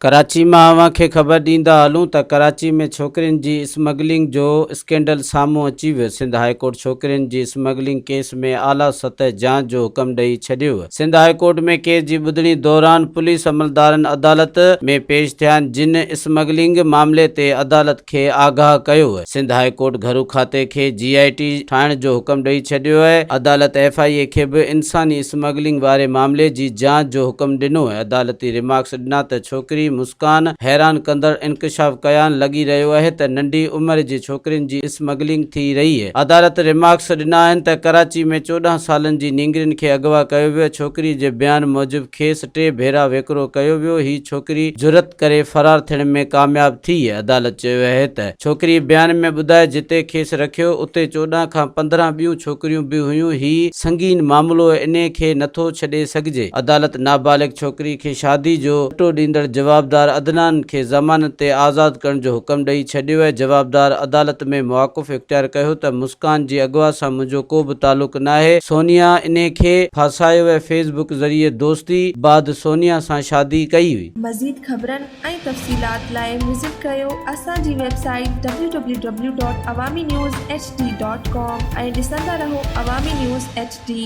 ڪراچي مان اوهان کي خبر ڏيندا هلون ته ڪراچي ۾ ڇوڪرين جي اسمگلنگ جو اسڪينڊل سامهون اچي ويو، سنڌ هاء ڪورٽ ڇوڪرين جي اسمگلنگ ڪيس ۾ اعليٰ سطح جاچ جو حڪم ڏئي ڇڏيو. سنڌ هاء ڪورٽ ۾ ڪيس جي ٻڌڻي دوران پوليس عملدارن عدالت ۾ پيش ٿيا جن اسمگلنگ معاملي تي عدالت کي آگاهه ڪيو. سنڌ هاء ڪورٽ گهرو کاتي کي جي آء ٽي ٺاهڻ جو حڪم ڏئي ڇڏيو. عدالت ايف I اي کي به انساني اسمگلنگ واري معاملي جي جاچ جو حڪم ڏنو. عدالتي ريمارڪس ڏنا ته ڇوڪري مسڪان حيران ڪندڙ انڪشاف ڪيا لڳي رهيو اهي ته ننڍي عمر جي ڇوڪرين جي اسمگلنگ ٿي رهي اهي. عدالت ريمارڪس ڏنا آهن ته ڪراچي ۾ 14 سالن جي نينگرين کي اغوا ڪيو ويو، ڇوڪري جي بيان موجب کيس ٽي ڀيرا ويڪرو ڪيو ويو، هي ڇوڪري جرئت ڪري فرار ٿيڻ ۾ ڪامياب ٿي. عدالت چيو اهي ته ڇوڪري بيان ۾ ٻڌايو جتي کيس رکيو اتي 14 کان 15 ٻيون ڇوڪريون به هيون، هي سنگين معاملو انهي کي نٿو ڇڏي سگهجي. عدالت نابالغ ڇوڪري کي شادي جو ڏٽو ڏيندڙ جوابدار عدنان کي ضمانت تي آزاد ڪرڻ جو حڪم ڏئي ڇڏيو ۽ جوابدار عدالت ۾ مواقف اختيار ڪيو ته مسڪان جي اغوا سان منهنجو ڪو به تعلق ناهي، سونيا انهي کي ڦاسايو ۽ فيس بڪ ذريعي دوستي بعد سونيا سان شادي ڪئي هئي. مزيد خبرن ۽ تفصيلات لاء وزٽ ڪريو اسان جي website W W W dot Awami news H D dot com ۽ ڏسندا رهو عوامي نيوز ايڇ ڊي.